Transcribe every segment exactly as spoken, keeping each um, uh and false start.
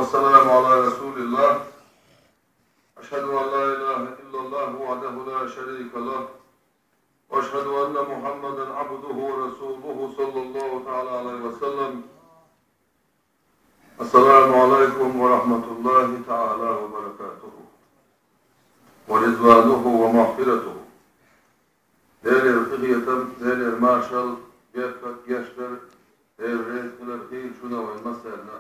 والسلام على رسول الله. أشهد أن لا إله إلا الله وحده لا شريك له، وأشهد أن محمدا عبده ورسوله صلى الله تعالى عليه وسلم. السلام عليكم ورحمة الله تعالى وبركاته ورضوانه ومغفرته. Делера къинхетам, Делера маршалла, беркат, гечдар, Дела реза хилар хийла шуна вайн массарна.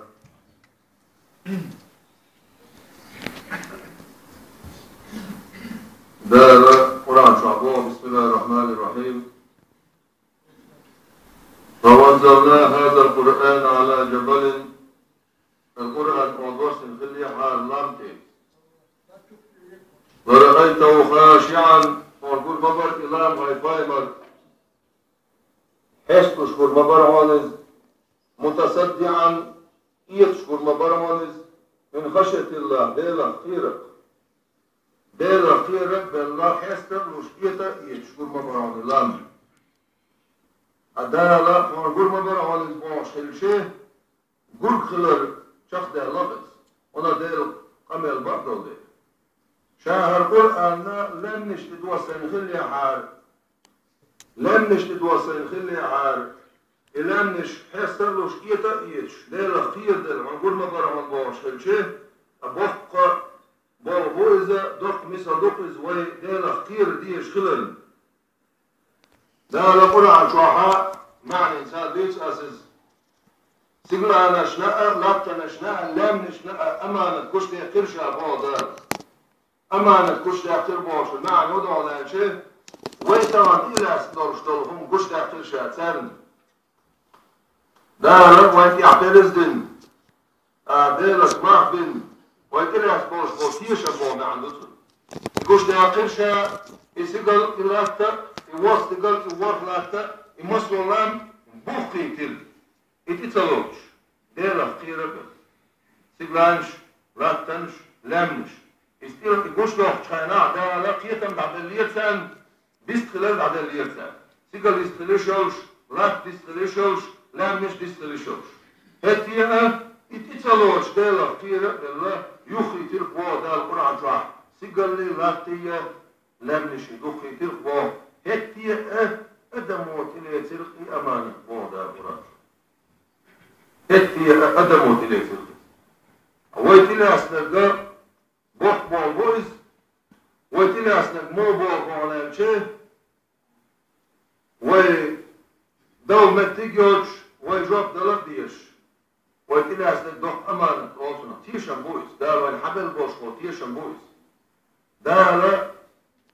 Дала Къуръан чохь боху: بسم الله الرحمن الرحيم. لو أنزلنا هذا القرآن على جبل. Сан Къуръан хьуна доссина хиллехьара лам тӀе. لرأيته خاشعا, хьуна гур ма бара и лам, хӀай пайхамар. Хьесталуш гур ма бара хьуна иза. متصدعا, эцаш гур ма бара хьуна иза. من خشية الله, Делах кхерарх. Делах кхерарх а белла, хьесталуш, эца а эцаш гур ма бара хьуна и лам. Ткъа Дала хьуна гур ма бара хьуна иза бохуш хилча, гург хилар чекхдаьлла иза. ХӀунда Делан къамел бакъдолу дела. Ша хӀара Къуръанна лаьмнаш тӀе доссийна хиллехьара, лаьмнаш тӀе доссийна хиллехьара, и лаьмнаш хьесталуш, эца а эцаш, Делах кхераделла, хьуна гур ма бара хьуна бохуш хилча, ткъа боккха болх бу иза, доккха мисал ду-кх иза вай Делах кхера дезаш хиларна. Дала Къуръан чохь маьӀнанца дуьйцу ас иза. Сигаланашна а, латтанашна а, лаьмнашна а аманат гучудаьккхира ша боху Дала. Аманат гучудаьккхира бохучун маьӀна хӀун ду аьлча, вай тахана тӀе а лаьцна долуш долу хӀума гучудаьккхира ша царна. Дала вайн тӀехь парз дина, а, Делах мах бина, вай тӀелаьцна болуш болу тешам боху маьӀна ду цуьнан. И гучудаьккхира ша, и сигал, и латта, и ворхӀ сигал, и ворхӀ латта, и массо а лам бухкийтира. И тӀе ца лоцуш, Делах кхера а бара. Сигаланаш, латтанаш, лаьмнаш. Иза тӀе и гучудоккхучу хенахь Дала кхетам дӀаделлера царна, вистхилар дӀаделлера царна. Сигал вистхила йиш йолуш, латта вистхила йиш йолуш, лаьмнаш вистхила йиш йолуш. ХӀетте а, и тӀе ца лоцуш Делах кхера а белла, юххийтира боху Дала Къуръан чохь, сигаллий, латтий, лаьмнаший духхийтира боху. ХӀетте а, адамо тӀелецира и аманат боху Дала Къуръан чохь. ХӀетте а, адамо тӀелецира. Вай тӀелаьцнарг боккха болу бу иза, вай тӀелаьцнарг муха болу боху аьлча, вай дала меттиг а йоцуш, вай жоп дала а дезаш, вай тӀелаьцнарг доккха аманат олу цунах. Тешам бу иза, Дала вайна хьабелла болуш болу тешам бу иза. Дала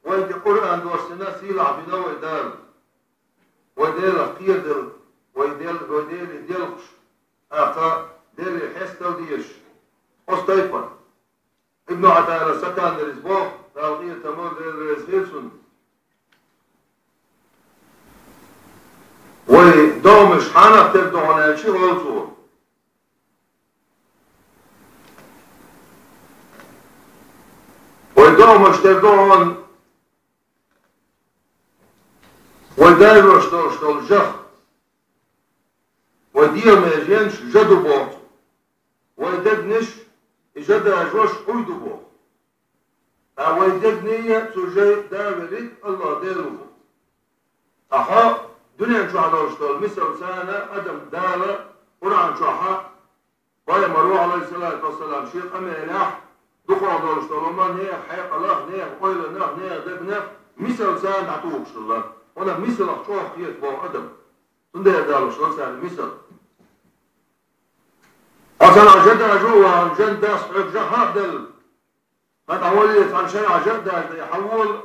вайна тӀе Къуръан доссина, сийлахь бина вай Дала. Вай Делах кхераделла, вай Дел-, вай Деле делхаш, тӀаккха Деле хьестал дезаш, оцу тайпана. Ибн Ӏатаилла Сакандирис боху, Дала къинхетам бойла, Дела реза хила цунна. Вай догӀмаш хьанах тера ду хьуна аьлча, олу цо. Вай догӀмаш тера ду хьуна вай дажош долуш долу жах. Вай дегӀан меженаш жа ду боху цо. Вай дегнаш и жа дажош Ӏуй ду боху. Ткъа вай дегнийн цу жай да верриг АллахӀ Дела ву. Ткъа хьо дуьнен чохь долуш долу мисал царна адам Дала Къуръан чохь а, пайхамаро, Ӏалайхиссалату вассалам, шен къамелехь дукхох долуш долу ма нехан хьекъалах, нехан ойланах, нехан дегнах мисал царна дӀатухуш хилла. Хьуна мисалах чӀогӀа кхета боху адам. Цундела далуш ла царна мисал. Хьо цхьана жа дажо а вахана, жан дас хьоьга жа хьа а делла, хьан тӀе валле цхьана шарахь жа а дажаде, хьавола,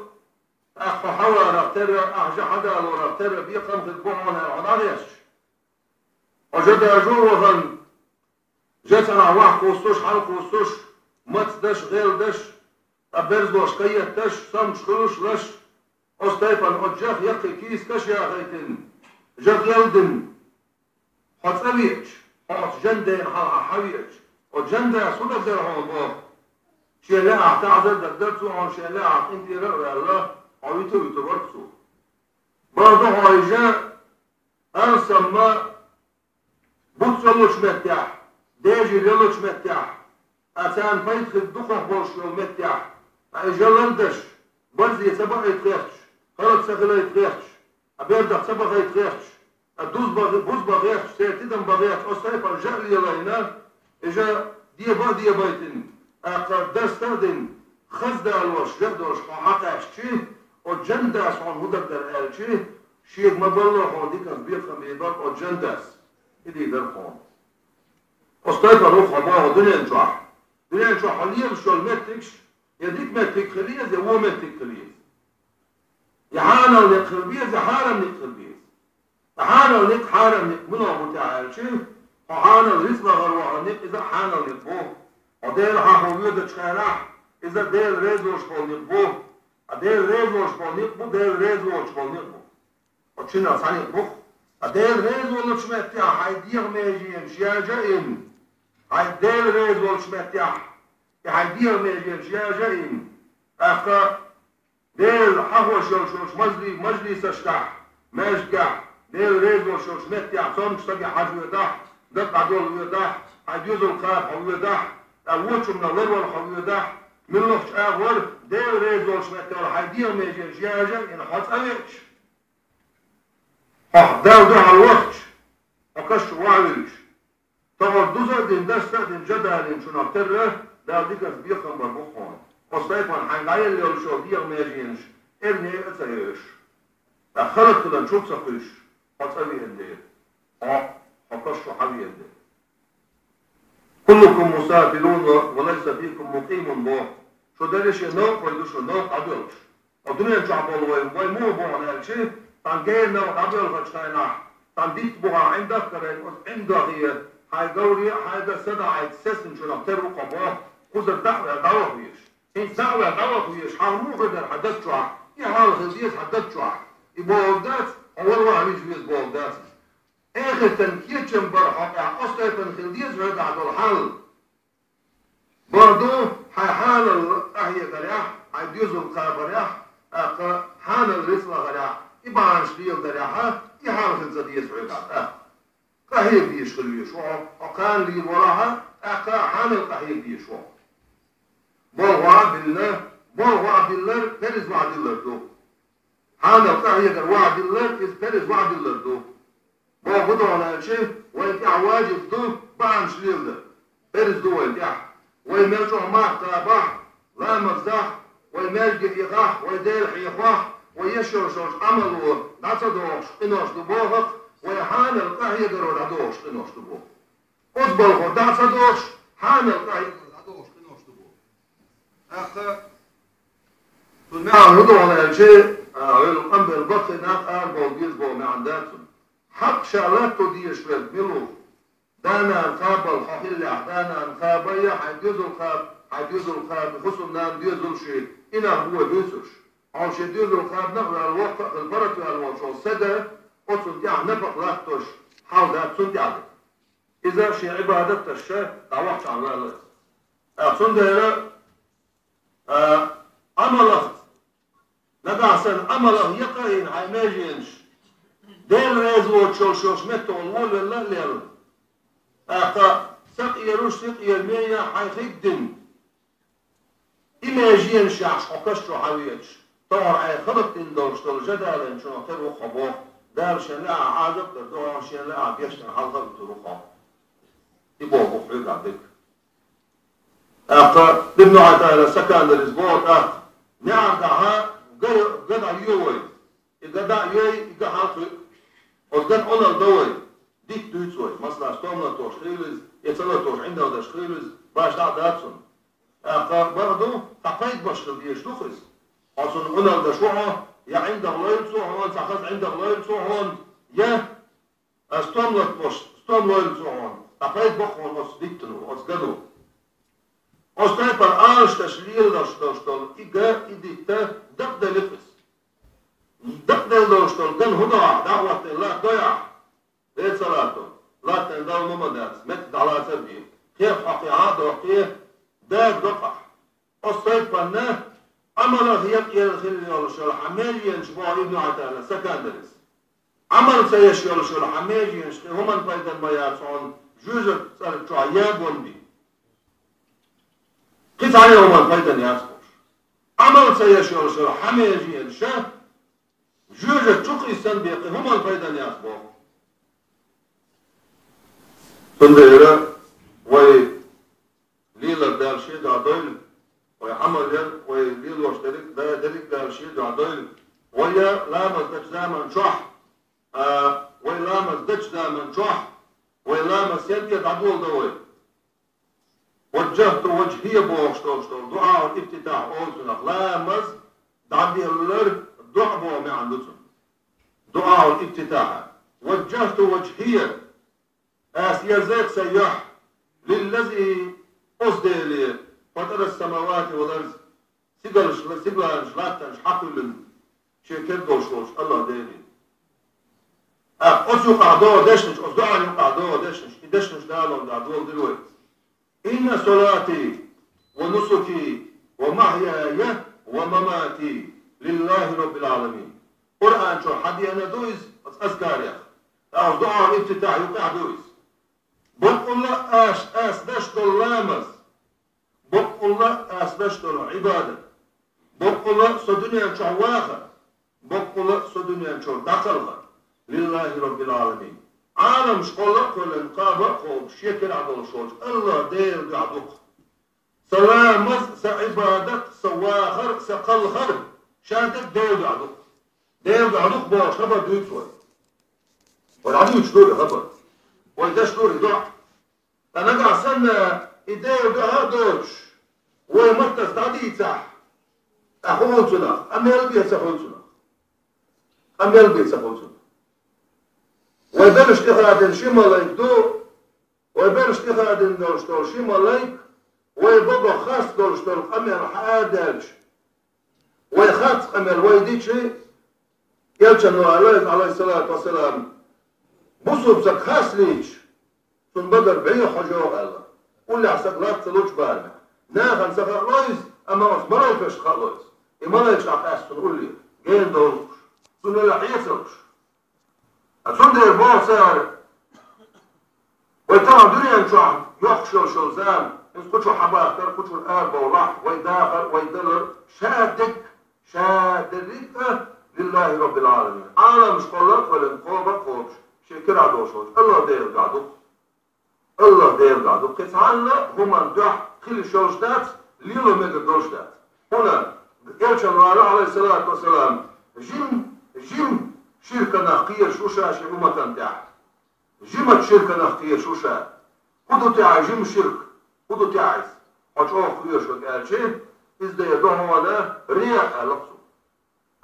тӀаккха хьо хьаварах терра, ахь жа хьадалорах терра бекхам хир бу хьуна аьлла, хьо дӀагӀерташ. Хьо жа дажо а вахана, жа цӀанахь вахь кхуссуш, хьал кхуссуш, мацдаш, гӀелдаш, ткъа берзалош каетташ, самчу хуьлуш лаш, оцу тайпана оцу жах яккхий кийсакаш яхайтина, жа гӀелдина. Хьо цӀа веача, хьо оцу жан дена хьалха хьан веача, оцу жан дас хӀун дан дара хьуна боху? Шен лаахь таӀзар дан дара цо хьуна, шен лаахь къинтӀера а ваьлла, хьо вуьту а вуьту вара цо. Бан ду хьо и жа, ансамма, буц йолучу меттехь, дежир йолучу меттехь, а царна пайда хир дукхах болуш йолу меттехь, а и жалар даш, барзе ца баийта хетташ, хӀара ца хилийта хетташ, а бердах ца бахийта хетташ, а дуз бан, буз бан хетташ, церан тидам бан хетташ, оцу тайпана жа а лелайна, и жа деба а дебайтина, тӀаккха дарста а дина, хаза далош, жа а долуш хьо хьакхаьччи, оцу жандас хьуна хӀун дара аьлчи, шега ма балло хьуна диканца бекхам бийр бара оцу жандас. И дийр дара хьуна. Оцу тайпана ву хьо боху дуьнен чохь. Дуьнен чохь хьо лелаш йолу меттигаш, я дика меттиг хила еза, я вон меттиг хила еза. Я хьанал некъ хила беза, я хьарам некъ хила беза. Ткъа хьанал некъ, хьарам некъ муьлха бу те аьлчи, хьо хьанал рицкъ лахара вахана некъ, иза а хьанал некъ бу. Хьо Дела хьан хьо воьдучу хенахь, иза Дела реза волуш болу некъ бу. Ткъа Дела реза волуш болу некъ бу, Дела реза воцуш болу некъ бу. Оцу шиннах цхьаьна бу. Ткъа Дела реза волчу меттехь хьайн дегӀан меженаш яжа а йина, хьайн Дела реза волчу меттехь и хьайн дегӀан меженаш яжа а йина, тӀаккха Дела хьахош йолуш йолчу мажли-, мажлисашкахь, маьждигехь, Дела реза волуш йолчу меттехь цомгуш стагехь хьажа воьдахь, дакъа дӀадолла воьдахь, хьайн доьзал кхаба хьо воьдахь, ткъа вочунна ларвала хьо воьдахь, муьлххачу агӀор Дела реза волчу меттехь хьайн дегӀан меженаш яжа а йина хьо цӀа веача, хьо Далла дуьхьал вахча, хьо каш чу вахьа вуьлча, тохара дуза а дина, дарста а дина, жа далийна чунах терра, Дала диканца бекхам бар бу хьуна. Оцу тайпана хьайн дӀаелла йолуш йолу дегӀан меженаш эрна а ца евзаш, ткъа халат хилан чу а ца кхуьйсуш, хьо цӀа веана дела, хьо, хьо каш чу хьа веана дела. «Куллукум мусафирун ва, ва лайса фикум мукимун», боху. Шу дерриш а новкъахой ду, шу новкъа дӀадоьлхуш. Хьо дуьнен чохь болу вай, вай муха боху аьлчи, тхан генна дӀабоьлхучу хенахь, тхан дитт бухахь ӀиндагӀ карайна, оцу ӀиндагӀе хьайн говре а, хьайга а садаӀайта сесна чунах тера ву хьо боху, кхузара дӀа а ваьлла дӀаваха везаш. ХӀинца дӀа а ваьлла дӀаваха везаш, хьан муха хир дара хьан даг чохь? И хьал хила деза хьан даг чохь. И бохург дац, хьо вала ваха вижа веза бохург дац. Эхартан кечам бар хьо тӀехь, оцу тайпана хила деза хьоьгахь долу хьал. Бахьа ду, хьайн хьанал къахьегарехь, хьайн доьзал кхабарехь, тӀаккха хьанал рицкъ лахарехь, и бахьанаш леладарехьа, и хьал хила ца деза хьоьгахь тӀаккха. Къахьега дезаш хила везаш ву хьо, хьо кхана лийр валахьа, тӀаккха хьанал къахьега дезаш ву хьо. Болх ваха а биллина, болх ваха а биллар, перз ваха а диллар ду. Хьанал къахьегар ваха а диллар, иза перз ваха а диллар ду. Боху гу дохьалаьлчи, вайн тӀехь важиб ду бахьанаш леладар. Перз ду вайн тӀехь. Вай мел чӀогӀа марха кхабахь, ламаз дахь, вай маьждиге эхахь, вай Дела хьехахь, вай еш йолуш йолчу Ӏамало дӀа ца дохуш къинош ду боху-кх, вай хьанал къахьегаро дӀадохуш къинош ду боху. Оцу балхо дӀа ца дохуш, хьанал къахьегаро дӀадохуш къинош ду боху. ТӀаккха цуьнан маьӀна хӀун ду хьуна аьлчи, а, хьуьлла къамбелла баккхий нах арабовла беза боху маьӀна дац цуьнан. Хьакъ ша латто дезаш верг мила ву? Да-нана кхабалла хьо хиллехь, да-нана кхаба я, хьайн доьзал кхаба, хьайн доьзал кхаба, хӀусамнана, доьзал шен, и нах бу вай буьйцурш. Хьо шен доьзал кхабанах а ваьлла, воккха а хилла, паргӀат ваьлла волчу стага, оцунна тӀехь напакъа латтош хьал дац цунна тӀехь дерг. Иза шен Ӏибадаташца дӀавахча ваьлла иза. ТӀаккха цундела, а, Ӏамалах, нагахь санна Ӏамалах якъа а йина хьайн меженаш, Дела реза воцуш йолуш йолчу меттехула волавелла а лела. ТӀаккха сакъераш, сакъераме а хьайн хиг дина. И меженаш яхьаш хьо каш чу хьавеача, тохара хьайн халат дина долуш долу жа далийначунах тера ву хьо боху, Дала шен лаахь Ӏазап а дар ду хьуна, шен лаахь бешнара хьалха а вуьтур ву хьо. И боху хьоьгахь дерг. ТӀаккха Ибн ӀатаӀилла Сакандарис боху тӀаккха, неӀар дахьа га, га дӀайоь вай. И га дӀа а йой, и га хьалха хуьу. Оцу ган Ӏуналла до вай, дитт дуьйцу вай. Масала, стом латош хуьлу иза, я ца латош ӀиндагӀ даш хуьлу иза, баш дӀа а дац цунна. ТӀаккха бакъ ду, цхьа пайда баш хила дезаш ду-кх иза. Хьо цунна Ӏуналла даш ву хьо, я ӀиндагӀ лойла цо хьуна, цхьа хаза ӀиндагӀ лойла цо хьуна, я а стом латош, стом лойла цо хьуна, ткъа пайда бакъ хьуна оцу диттано, оцу гано. Оцу тайпана алашдаш леладеш долуш долу и га, и дитта дакъаделла-кх иза. Дакъаделла долуш долу ган хӀун до ахь, дӀахӀоттийна латтадой ахь? Ве ца латто. Латтийна дала ма ма дац, меттиг дӀалацар бен. Кхерах хьо кхин хьа а доккхий, дага доккху ахь. Оцу тайпанна Ӏамалах якъаелла хила йолуш йолу хьан меженаш боху Ибн ӀатаӀилла Сакандарис. Ӏамал ца еш йолуш йолу хьан меженаш тхе хӀуманна пайдана ма яц хьуна жоьжахатин цӀарна чохь ягон бен. Кхин цхьа а хӀуманна пайдана яц бохуш. Ӏамал ца еш йолуш йолу хьан меже ша жоьжахати чу кхийссан бен кхин хӀуманна пайдана яц боху. Цундела вай лелар Дала шен дуьхьа дойла, вай Ӏамал ян, вай лелош дерриг а, да, дерриг а Дала шен дуьхьа дойла. Вай ламаз дечу заман чохь, а, вай ламаз дечу заман чохь, вай ламаз сенна тӀе дӀадоладо вай. «Ваджжахту ваджхия» бохуш долуш долу дуӀаул ифтитахь олу цунах, ламаз дӀаделлар дуӀа боху маьӀна ду цунна. ДуӀаул ифтитахь. «Ваджжахту ваджхия». Ас ерзайх сан юьхь, лиллази, оцу Деле, фатара самавати вал арз, сигалш, сигаланаш, латтанаш хьакхуьллина, шен кегдолуш волчу АллахӀ Деле. ТӀаккха оцу юкъахь догӀу дешнаш, оцу дуӀан юкъахь догӀу дешнаш, и дешнаш Дала дӀадоладира вай. «Инна салати ва нусуки ва махьяя ва мамати лиллахи роббил Ӏаламин». Къуръан чохь хьадеана ду иза, оцу азкарех. ТӀаккха оцу дуӀан ифтитахь юкъахь ду иза. Баккъалла а ас, ас деш долу ламаз, баккъалла а ас деш долу Ӏибадат, баккъалла а со дуьнен чохь вахар, баккъалла а со дуьнен чуьра дӀакхалхар, лиллахи роббил Ӏаламин. Ӏаламаш кхолла а кхоьллина, кхаба а кхобуш, шен кирахь долуш волчу АллахӀ Делан дуьхьа ду-кх. Сан ламаз, сан Ӏибадат, сан вахар, сан кхалхар, ша дерг Делан дуьхьа ду-кх. Делан дуьхьа ду-кх бохуш хабар дуьйцу вай. Вай дӀадуьйцуш ду и хабар. Вай деш ду и дуӀа. Ткъа нагахь санна и Делан дуьхьа а доцуш, вай маттаца дӀадийцахь, ткъа хӀун хуьлу цунах, къамел бен ца хуьлу цунах. Къамел бен ца хуьлу цунах. Вай бераш тӀехадина ши малайк ду, вай бераш тӀехадина долуш долу ши малайк, вай богах харц долуш долу къамел хьаадаьлча, вай харц къамел вай дичи, Элчано аьлла иза, Ӏалайхиссалату вассалам, бусулба стаг харцлийча, цунна багара бӀе хьожа аьлла. Уллехь стаг лац ца лучу барамехь. Нахана ца хаало иза, амма оцу малайкашна хаало иза. И малайкаш дӀакъаьста цунна улле, гена довлуш, цунна велахь хьецалуш. Ткъа цундела боху цара, вай тахана дуьнен чохь йоккхуш йолуш йолу зама, иза кху чу хьабахтар, кху чуьра арабовлахь, вай дахар, вай далар, ша дерг, ша дерриг а лиллахи роббил Ӏаламин. Ӏаламаш кхолла а кхоьллина, кхоба а кхобуш, шен кирахь долуш волчу АллахӀ Делан дуьхьа ду-кх. АллахӀ Делан дуьхьа ду-кх. Кхин цхьанна а хӀуманна дуьхьа хила йиш йолуш дац, лело мегар долуш дац. ХӀунда Элчано аьлла, Ӏалайхиссалату вассалам, жим, жим ширканах кхоьруш ву ша шен умматан тӀехь. Жимачу ширканах кхоьруш ву ша. ХӀун ду те хьайн жима ширк? ХӀун ду те хьайца? Хьо чӀогӀа кхоьруш ву аьлча, иза дера ду хьуна риаъ аьлла цо.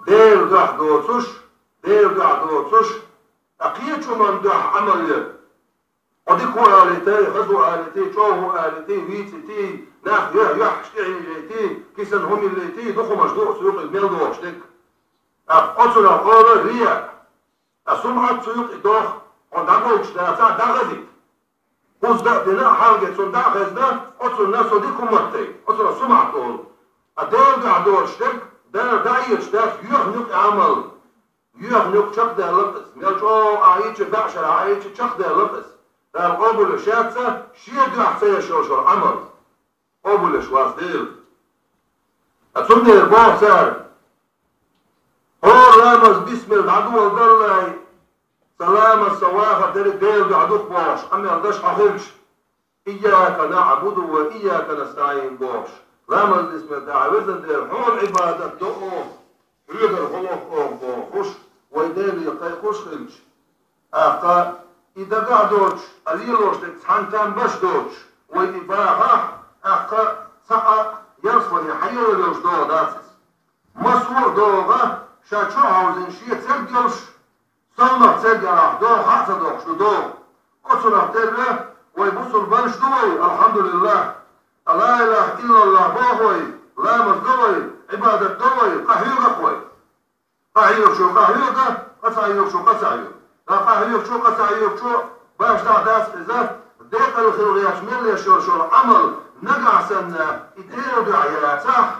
Делан дуьхьа доцуш, Делан дуьхьа доцуш, ткъа кхечу хӀуманна дуьхьа Ӏамал яр. Хьо дика ву алийти, хаза ву алийти, чӀогӀа ву алийти, вийцийти, нах юьхь-юьхьаш тӀехьийжийти, кисана хӀума йиллийти, дукха хӀумаш ду оцу юкъа мел догӀуш дерг. ТӀаккха оцунах олу риаъ. Ткъа сумӀат цу юкъа доху, хьо дӀагойтуш дацахь, дӀахазийта. Кхузза а дина, хьалхе цунна дӀа а хезна, оцунна со дика хӀума ма тай, оцунах сумӀат олу. Ткъа Делан дуьхьа доцуш дерг, Дала дӀаоьцуш дац, юьхьан юкъа Ӏамал. Юьхьан юкъа чекхдаьлла иза. Мел чӀогӀа Ӏа йича, баьӀ шарахь Ӏа йича, чекхдаьлла иза. Дала къобалъеш яц, шен дуьхьа ца еш йолуш йолу Ӏамал къобалъеш вац Дела. Ткъа цундела боху цара: «ХӀора ламаз бисмилла дӀадоладаллалц, сан ламаз, сан вахар дерриг Делан дуьхьа ду-кх», бохуш, къамел деш хьо хилча, «Ийяка наъбуду ва ийяка настаӀин» бохуш, ламаз дисмилла тӀехь: «Везан Дела, хьуна Ӏибадат до оха, хьоьгара гӀо лоху оха», бохуш, вай Деле кхайкхош хилча, тӀаккха и дагахь доцуш, ткъа лелош дерг цхьана там беш доцуш, вай и бахахь, тӀаккха цхьа а ялсамане хьайолалуш догӀа дац иза. Массо а догӀа, ша чу а хьовзийна, шен церг йолуш, совнах церг ялахь догӀа хьа а ца дохуш ду догӀа. Оцунах терра вай бусулбанаш ду вай, алхьамдулиллахӀ. Ла илахӀа иллаллахӀ боху вай, ламаз до вай, Ӏибадат до вай, къахьоьгу-кх вай. Къахьоьгучо къахьоьгу, къа ца хьоьгучо къа ца хьоьгу. Ткъа къахьоьгучо, къа ца хьоьгучо башха дӀа дац иза, декъала хила гӀерташ мел еш йолуш йолу Ӏамал нагахь санна и Делан дуьхьа яцахь,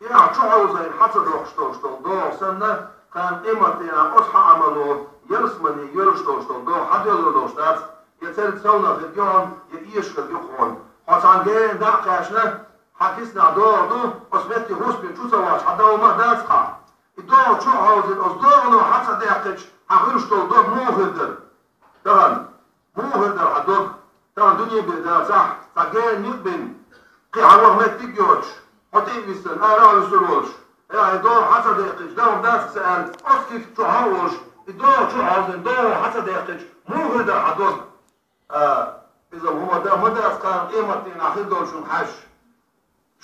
и ахь чу хьовзийна хьа ца дохуш долуш долу догӀа санна, кхана къематдийнахь оцу хьан Ӏамало ялсамане йолуш долуш долу догӀа хьаделла долуш дац, я церг совнах хир ю хьуна, я эшахь хир ю-кх хьуна. Хьо цхьана гена дӀа а кхаьчна, Хьан киснахь догӀа ду, оцу метте хӀусаме чу ца вахча, хьан догӀа ма дац хьан. И догӀа чу а хьовзийна, оцу догӀано хьа ца даьккхича, хьан хуьлуш долу догӀа муха хир дара? Тахана муха хир дара хьан догӀа? Тахана дуьне бен дацахь, цхьа гена некъ бина, кхин хьан ваха меттиг а йоцуш, хьо тӀе а виссина, ара а вуьсур волуш, я, и догӀа хьа ца даьккхича, догӀа дац аса аьлла, оцу киста чу хьа а волуш, и догӀа чу а хьовзийна, догӀа хьа ца даьккхича, муха хир дара хьан догӀа? А, иза хӀума дан ма дац кхана къематдийнахь хир долчун хьаьжча.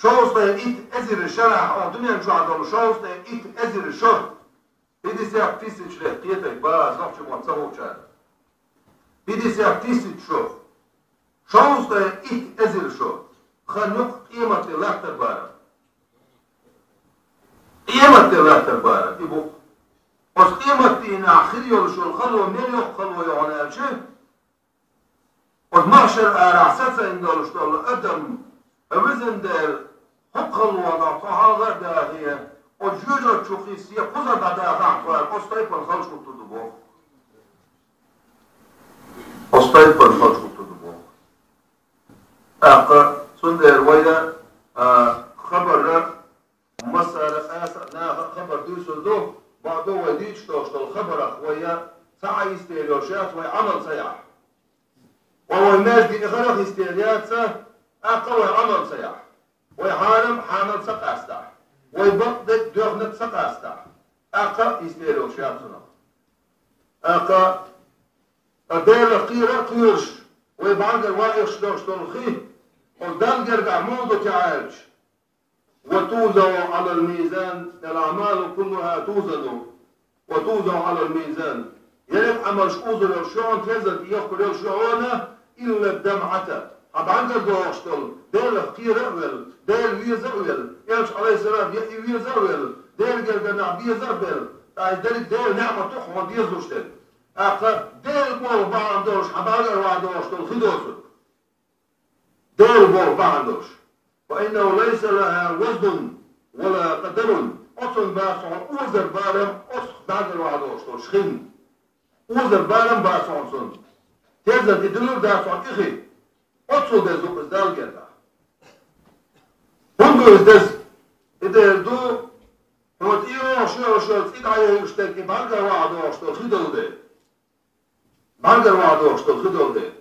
Шовзткъе итт эзар шарахь, оха дуьнен чохь долу шовзткъе итт эзар шо. Пятьдесят тысяч лет, кхетий, база нохчийн мотт ца хуучара. Пятьдесят тысяч шо. Шовзткъе итт эзар шо. Хан юкъ къематде латтар бара. Къематде латтар бара, и бу. Оцу къематдийнахь хир йолуш йолу хало мел йоккха хало ю хьуна аьлча, оцу махьшар арахь сацийна долуш долу адам, везан Дела, хӀокху халонах тхо хьалха а дахе, оцу жоьжахати чу кхиссе кхузара дӀадахахь тхо аьлла, оцу тайпана халчу хӀуттур ду боху. Оцу тайпана халчу хӀуттур ду боху. ТӀаккха цундела вайна, а, хабарра массара а, аса а наха а хабар дуьйцур ду, бакъду вай дуьйцуш долуш долу хабарах вай я ца Ӏа йистера йолуш яц вай Ӏамал ца яхь. Ва вай маьждиг тӀехарах йистера яц, тӀаккха вай Ӏамал ца яхь. Вай хьарам хьанал ца къастахь. Вай бакъдерг доьхнарг ца къастахь. ТӀаккха йистера йолуш яц цунах. ТӀаккха ткъа Делах кхера а кхоьруш, вай бӀаьргара ваийташ долуш долу хи, оцу Далла гергахь муха ду те аьлча, وتوضع على الميزان، الأعمال كلها توزن وتوضع على الميزان. Ерриг Ӏамалш узур йолуш ю хьуна, терзан тӀе йохкур йолуш ю хьуна, إلا الدمعة. Хьан бӀаьргара догӀуш долу, Делах кхера а велла, Дела веза а велла, Элча, Ӏалайхиссалам, яа веза а велла, Делан гергара нах беза а белла, ткъа и дерриг Делан неӀмат ду хьуна дезалуш дерг. ТӀаккха Делан боху бахьана долуш, хьан бӀаьргара ваха догӀуш долу хи доцург. Делан боху бахьана долуш. فإنه ليس لها وزن ولا قدر. Оцунна бац хьуна озар барам, оцу бӀаьргара ваха долуш долуш хин. Озар барам бац хьуна цунна. Терзан тӀе дуьллур дац хьуна и хи. Оццул деза ду иза Далла гергахь. ХӀунда ду иза деза? И дера ду, хьуна тӀе йогӀуш йолуш йолу цӀе дӀаяйуш дерг и бӀаьргара ваха догӀуш долу хи долу дела. БӀаьргара ваха догӀуш долу хи долу дела.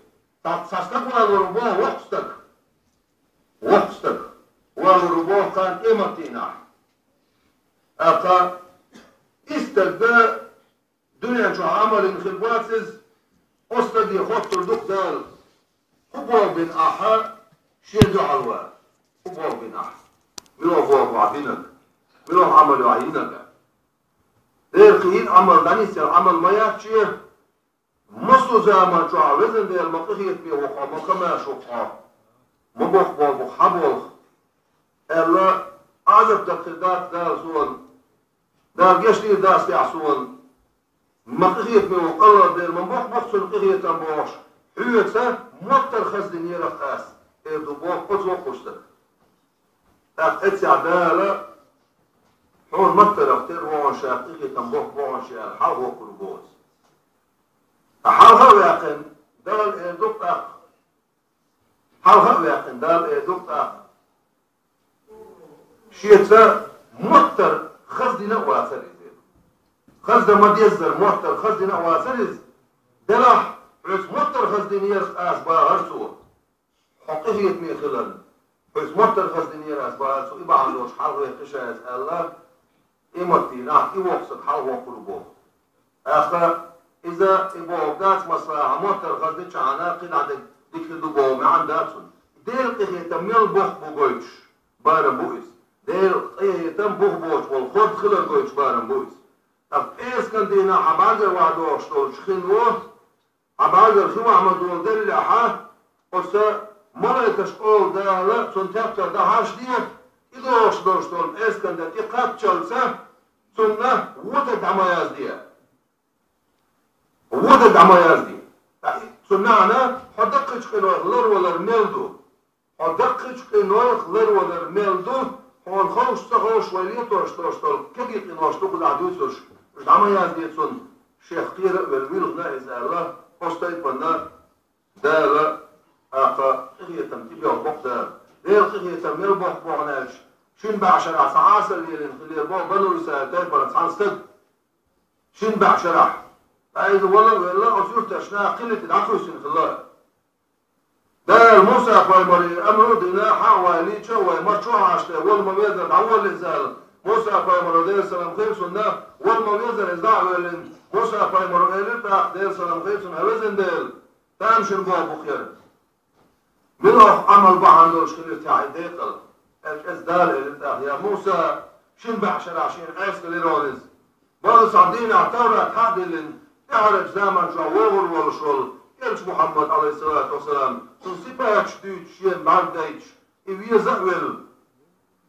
ТӀаккха цхьа стаг валор ву боху, воккха стаг. Воккха стаг. Валор ву боху кхана къематдийнахь. ТӀаккха и стаг дуьнен чохь Ӏамал йина хир вац иза, оцу стаге хоттур ду-кх Дала. ХӀун боху бина ахьа шен дуьхьал ван? ХӀун боху бина ахьа? Мила боху ахьа бинарг? Мила Ӏамал ю ахьа йинарг? Дера кхин йина Ӏамал, дӀанисъелла Ӏамал ма яц шен. Массо а заман чохь, везан Дела, ма къинхетаме ву хьо, ма камаьрша ву хьо, ма боккха болх бу хьан болх, аьлла, Ӏазап даккхир дац Дала суна, Дала гечдийр дац тӀехь суна, ма къинхетаме ву, АллахӀ Дела, ма боккха бу цунна къинхетам бохуш, хьоьца моттар хаздинера ас, эр ду боху оцу воккхачу стага. ТӀаккха эццехь Дала хьуна моттарах тера вогӀуш ша, къинхетам боккха богӀуш ша аьлла, хьалхавоккхур ву боху. Ткъа хьалха а ваьккхина, Дала эр ду-кх тӀаккха. Хьалха а ваьккхина, Дала эр ду-кх тӀаккха. Шеца моттар хаздина а вацара иза. Хаздан ма-деззара моттар хаздина а вацара иза. Делахь, хьоьца моттар хаздинера ас, бахара цо. Хьо къинхетаме хиларна, хьоьца моттар хаздинера ас, бахара цо, и бахьана долуш хьалхаваьккхи ша иза аьлла, къематдийнахь и воккха стаг хьалхавоккхур ву боху. ТӀаккха иза и бохург дац, масала, хьан моттар хаздичахьана, кхин дӀа дерг дика хир ду боху маьӀна дац цуьнан. Делан къинхетам мел боккха бу гойтуш барам бу иза. Делан къинхетам бух боцуш болу хӀорд хилар гойтуш барам бу иза. ТӀаккха пӀераскан дийнахь хьан бӀаьргара ваха догӀуш долчу хин ву, хьан бӀаьргара хи ваха ма долу деллехьа, оцу малайкаша олу Дала цунна тептар дӀахьажаде, и догӀуш долуш долу пӀераскан де тӀекхаччалца, цунна вон дерг дӀа ма язде. Вон дерг дӀа ма язде. Цу маьӀна, хьо даккхийчу къинойх ларвалар мел ду. Хьо даккхийчу къинойх ларвалар мел ду, хьуна ховш а, ца ховш а, вай летош долуш долу кегий къинош ду кхузахь дуьйцурш, уьш дӀа ма язде цунна, шех кхера а велла вилхина иза аьлла, оцу тайпана Дала, тӀаккха къинхетам тӀебоьлху боху Дала. Делан къинхетам мел боккха бу аьлча, шин бӀаьшарахь цхьа Ӏасал лелийна хилира боху Бану Исраил тайпанах цхьана стага. Шин бӀаьшарахь. Ткъа иза вала а велла, оцу юьртара наха кхин а тӀе дӀакхуьссина хилла. Дала Муса-пайхамаре амр а дина, хьа а вай лийча а вай, марчо а хьаштехь, вала ма везара, дӀаволла иза аьлла. Муса-пайхамаро, Делан салам хилла цунна, вала ма везара иза дӀа а воьллина. Муса-пайхамаро элира тӀаккха, Делан салам хилла цунна: «Хьан везан Дела, тамашийна боху бу-кх хӀара». Мила оха Ӏамал бахьана долуш хилира техьа и декъала? Аьлча, иза Дала элира тӀаккха: «Я Муса, шин бӀаьшарахь шена Ӏеса хилира хьуна иза. Бакъду цхьана дийнахь Таврат хьа а диллина, тӀаьхьарчу заманчохь вогӀур волуш волу элча Мухьаммад, Ӏалайхиссалату вассалам, цуьнан сипаташ дуьйцуш, шена бӀаьрг дайташ, и веза а велла,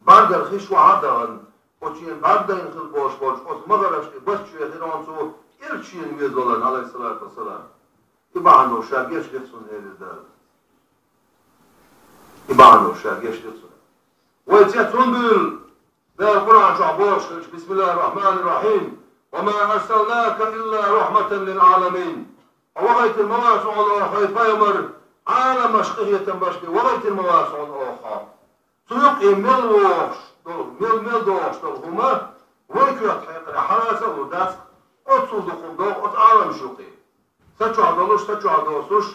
бӀаьргара хиш вахьа а дахана, оцу шена бӀаьрг дайна хилла болуш болчу оцу магӀаршна тӀе барт чу вехира хьуна цо, элча шена везаваларна, Ӏалайхиссалату вассалам. И бахьана долуш ша гечдехьа цунна», — элира Дала. И бахьана долуш ша гечдехьа цунна. Вай цецван буьйлу Дала Къуръан чохь бохуш хилча: «Бисмиллахир-рахманир-рахим. Ва ма арсалнака илла рахматан лил-Ӏаламин». Хьо вахийтина ма вац хьуна оха, хӀай пайхамар, Ӏаламашна къинхетам беш бен вахийтина ма вац хьуна оха. Цу юкъе мел вогӀуш долу, мел, мел догӀуш долу хӀума вай коьрта хьекъале хьалаца а лур дац, оццул дукха хӀума догӀу оцу Ӏаламаш юкъе. Са чохь долуш, са чохь доцуш,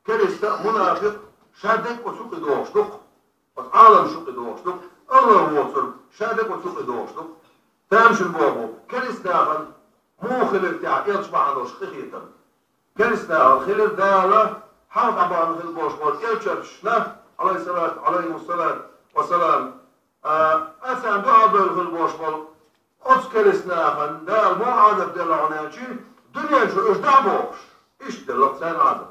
кериста а, мунафикъ а, шадерг а оцу юкъе догӀуш ду-кх. Оцу Ӏаламаш юкъе догӀуш ду-кх. АллахӀ воцург, шадерг а оцу юкъе догӀуш ду-кх. Тамашийна боху, кериста нахана муха хилира техьа элча бахьана долуш къинхетам? Кериста нахана хилира Дала хьалха дӀабахана хилла болуш болу элчанашна, Ӏалайхиссалату, Ӏалайхиссалату вассалам, а, царна дуьхьал бевлла хилла болуш болу оцу кериста нахана Дала муха Ӏазап делла хьуна аьлча, дуьнен чу уьш дӀа а бохуш, иштта делла-кх царна Ӏазап.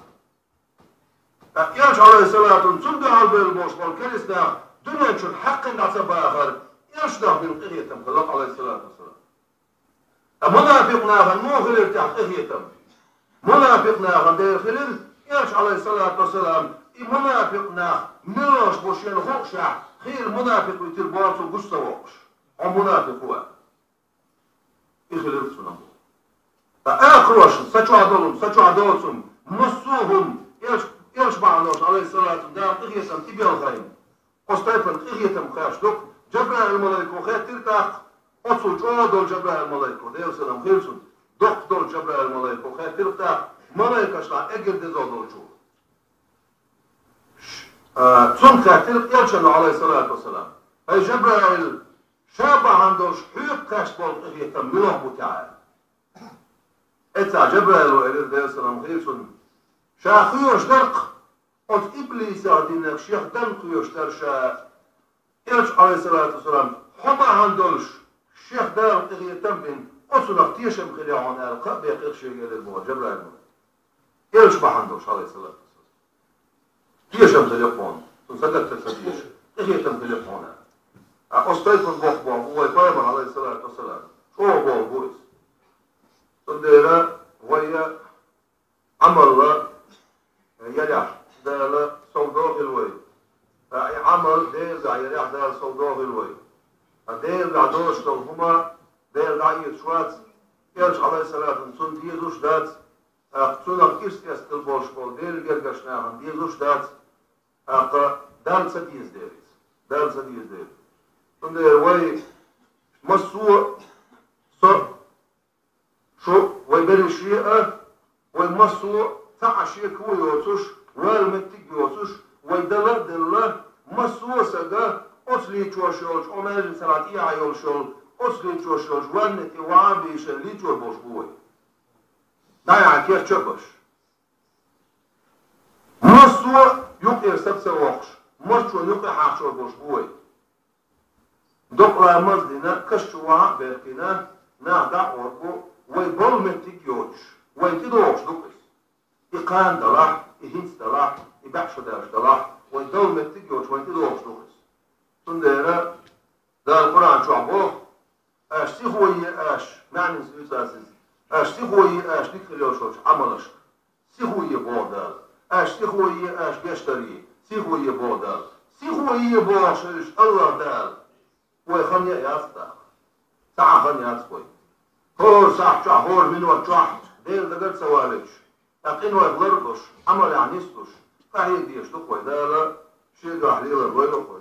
Ткъа элча, Ӏалайхиссалату, цунна дуьхьал бевлла болуш болу кериста нах дуьнен чуьра хьаькхна дӀа ца бахара, элча нах дина къинхетам хилла-кх, Ӏалайхиссалату вассалам. Ткъа мунафикъ нахана муха хилира техьа къинхетам? Мунафикъ нахана дера хилира, элча, Ӏалайхиссалату вассалам, и мунафикъ нах мила лоруш бу шена хуъушехь, хийла мунафикъ витира боху цо гучу ца воккхуш. Хьо мунафикъ ву аьлла. И хилира цунах боху. Ткъа акхарошна, са чохь долу, са чохь доцу, массо а хӀума, элча, элча бахьана долуш, Ӏалайхиссалату, Дала къинхетам тӀебелхайна. Оцу тайпана къинхетам кхаьчна ду-кх. Джабраил-малайко хаьттира тӀаккха, оццул чӀогӀа долу Джабраил-малайко, Делан салам хилла цунна, доккха долу Джабраил-малайко хаьттира тӀаккха, малайкашна эггара деза долчо. Ш-, а, цунна хаьттира элчано, Ӏалайхиссалату вассалам: «ХӀай Джабраил, ша бахьана долуш хьоьга кхаьчна болу къинхетам муьлха бу техьа?» Эццахь Джабраило элира, Делан салам хилла цунна: «Ша кхоьруш дара-кх, оцу иблисах динарг шех дан кхоьруш дара ша». Элча, Ӏалайхиссалату вассалам, хьо бахьана долуш, шех Дала къинхетам бина, оцунах тешам хилла хьуна аьлла, кхаъ беккхира шега элира боху Джабраил-малайко. Элча бахьана долуш, Ӏалайхиссалату вассалам. Тешам хилла хьуна, цунна сагатта ца деша, къинхетам хилла хьуна аьлла. А оцу тайпана боху боху вай пайхамар, Ӏалайхиссалату вассалам, чӀогӀа боху бу иза. Цундела вай я Ӏамал ярехь Дала совдохийла вай. Ткъа и Ӏамал Делан дуьхьа ярехь Дала совдохийла вай. Ткъа Делан дуьхьа доцуш долу хӀума Дела дӀаэцаш вац, элча, Ӏалайхиссалату, цунна дезуш дац, тӀаккха цунах ирс эцна хилла болуш болу Делан гергарчу нахана дезуш дац, тӀаккха Далла ца деза дела иза. Далла ца деза дела. Цундела вай массо а со Шу вай берриш а, вай массо а цхьа а шеко а йоцуш, вала меттиг а йоцуш, вай дала а делла, массо а сага оцу лийчош йолчу, Ӏумаьжна сарахь тӀехьа йолуш йолу, оцу лийчош йолчу ванна тӀе ваха а бийшина лийчор болуш бу вай. ДӀаяхьа кечча а баш. Массо а юкъера саг ца воккхуш, марчонна юкъа хьарчор болуш бу вай. Докъа ламаз а дина, каш чу ваха а баьхкина, нах дӀа а гӀорбу, вай болу меттиг а йоцуш, вайн тӀедогӀуш ду-кх иза. И кхана далахь, и хӀинца далахь, и бӀе шо даьлча далахь, вай долу меттиг а йоцуш, вайн тӀедогӀуш ду-кх иза. Цундела Дала Къуръан чохь боху: «Аш сихо е аш», маьӀнис дуьйцу ас иза, «аш сихо е аш дика хила йолуш йолчу Ӏамалашка». Сихо е боху Дала. Аш сихо е, аш гечдаре, сихо е боху Дала. Сихо е бохуш хилча АллахӀ Дала, вай хан яа яц тӀаккха. Цхьа а хан яц вай. ХӀора сахьт чохь, хӀора минот чохь Делан дагар а ца валуьйтуш, ткъа къинойх лар а луш, Ӏамалехь нислуш, къахьега дезаш ду-кх вай Дала, ܫܘܕ ܠܗ ܠܗ ܠܒܝܠܘܟ